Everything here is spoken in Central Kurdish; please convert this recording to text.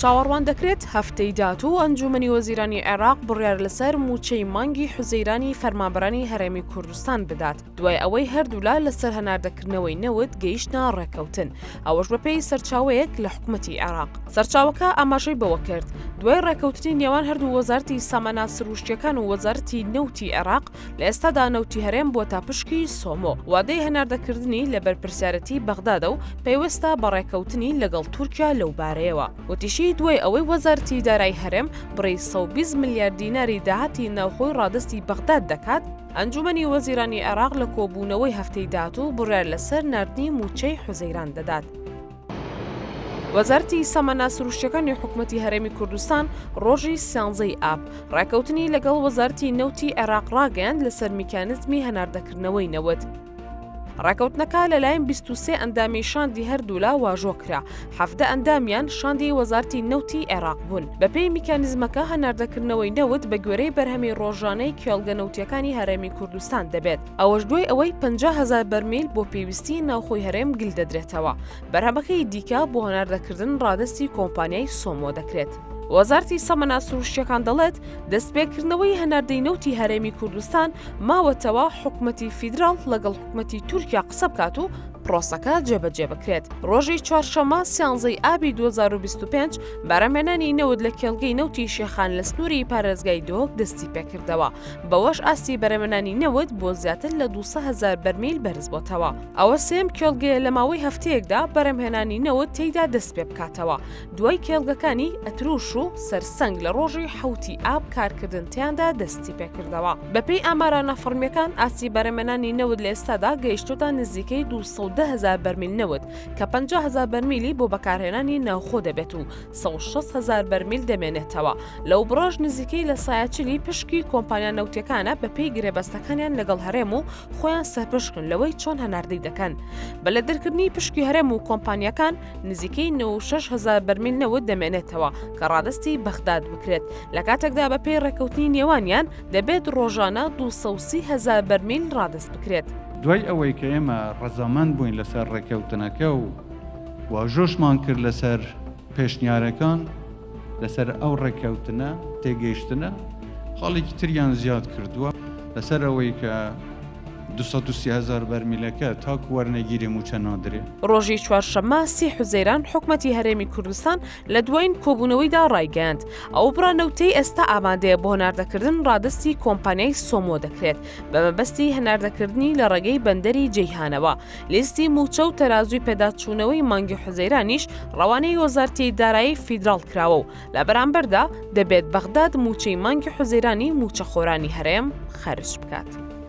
چاوەڕوان دەکرێت هەفتەی داهاتوو ئەنجوومەنی وەزیرانی عێراق بڕیار لەسەر مووچەی مانگی حوزەیرانی فەرمانبەرانی هەرێمی کوردستان بدات، دوای ئەوەی هەردوولا لەسەر هەناردەکردنەوەی نەوت گەیشتنە ڕێککەوتن، ئەوەش بەپێی سەرچاوەیەک لە حکومەتی عێراق. سەرچاوەکە ئاماژەی بەوەکرد، دوای ڕێککەوتنی نێوان هەردوو وەزارەتی سامانە سروشتییەکان و وەزارەتی نەوتی عێراق، لە ئێستادا نەوتی هەرێم بووەتە پشکی سۆمۆ، وادەی هەناردەکردنی لە بەرپرسیارێتی بەغدادە و پەیوەستە بە ڕێککەوتنی لەگەڵ تورکیا لەو بارەیەوە. وتیشی، دوای ئەوەی وەزارەتی دارایی هەرێم بڕی 120 ملیار دیناری داهاتی ناوخۆی ڕادەستی بەغداد دەکات، ئەنجومەنی وەزیرانی عێراق لە کۆبوونەوەی هەفتەی داهاتوو بڕیار لەسەر ناردنی مووچەی حوزەیران دەدات. وەزارەتی سامانە سروشتیەکانی حکومەتی هەرێمی کوردستان ڕۆژی سیانزەی ئاب ڕێکەوتنی لەگەڵ وەزارەتی نەوتی عێراق ڕاگەیاند لەسەر میکانزمی هەناردەکردنەوەی نەوت. ڕێکەوتنەکە لەلایەن 23 ئەندامی شاندی هەردوولا واژۆ کرا، 17 ئەندامیان شاندی وەزارەتی نەوتی عێراق بوون. بەپێی میکانیزمەکە هەناردەکردنەوەی نەوت بە گوێرەی بەرهەمی ڕۆژانەی کێڵگە نەوتیەکانی هەرێمی کوردستان دەبێت. ئەوەش دوای ئەوەی 50 هەزار بەرمیل بۆ پێویستی ناوخۆی هەرێم گل دەدرێتەوە، بەرهەمەکەی دیکە بۆ هەناردەکردن ڕادەستی کۆمپانیای سۆمۆ دەکرێت. وەزارەتی سامانە سروشتییەکان دەڵێت، دەستپێکردنەوەی هەناردەی نەوتی هەرێمی کوردستان ماوەتەوە حکومەتی فیدراڵ لەگەڵ حکومەتی تورکیا قسە بکات و پرۆسەکە جێبەجێ بکرێت. ڕۆژی چوارشەممە سیانزەی ئابی 2025 بەرهەمهێنانی نەوت لە کێڵگەی نەوتی شێخان لە سنووری پارێزگای دهۆک دەستیپێکردەوە، بەوەش ئاستی بەرهەمهێنانی نەوت بۆ زیاتر لە 200 هەزار بەرمیل بەرزبۆتەوە. ئەوە سێیەم کێڵگەیە لە ماوەی هەفتەیەکدا بەرهەمهێنانی نەوت تێیدا دەستپێبکاتەوە، دوای کێڵگەکانی ئەتروش و سەرسەنگ لە ڕۆژی حەوتی ئاب کارکردن تیاندا دەستیپێکردەوە. بەپێی ئامارە نافەڕمییەکان ئاستی بەرهەمهێنانی نەوت لە ئێستادا گەیشتۆتە نزیکەی 210 هەزار بەرمیل نەوت کە 50 هەزار بەرمیلی بۆ بەکارهێنانی ناوخۆ دەبێت و 160 هەزار بەرمیل دەمێنێتەوە، لەو بڕەش نزیکەی لە سایە چلی پشکی کۆمپانیا نەوتیەکانە بەپێی گرێبەستەکانیان لەگەڵ هەرێم و خۆیان سەرپشکن لەوەی چۆن هەناردەی دەکەن. بە لە دەرکردنی پشکی هەرێم و کۆمپانیاکان نزیکەی 96 هەزار بەرمیل نەوت دەمێنێتەوە کە ڕادەستی بەغداد بکرێت، لە کاتێکدا بەپێی ڕێککەوتنی نێوانیان دەبێت ڕۆژانە 230 هەزار بەرمیل ڕادەست بکرێت. دوای ئەوەی کە ئێمە ڕەزامەند بووین لەسەر ڕێککەوتنەکە و واژۆشمان کرد لەسەر پێشنیارەکان، لەسەر ئەو ڕێککەوتنە تێگەیشتنە خاڵێکی تریان زیاد کردووە لەسەر ئەوەی کە 230 هەزار بەرمیلەکە تاکو وەرنەگیرێ مووچە نادرێ. ڕۆژی چوارشەممە سی حوزەیران حکومەتی هەرێمی کوردستان لە دوایین کۆبوونەوەیدا ڕایگەیاند، ئەو بڕە نەوتەی ئێستا ئامادەیە بۆ هەناردەکردن ڕادەستی کۆمپانیای سۆمۆ دەکرێت بە مەبەستی هەناردەکردنی لە ڕێگەی بەندەری جەیهانەوە. لیستی مووچە و تەرازووی پێداچوونەوەی مانگی حوزەیرانیش ڕەوانەی وەزارتی دارایی فیدراڵ کراوە و لە بەرامبەردا دەبێت بەغداد مووچەی مانگی حوزەیرانی مووچەخۆرانی هەرێم خەرج بکات.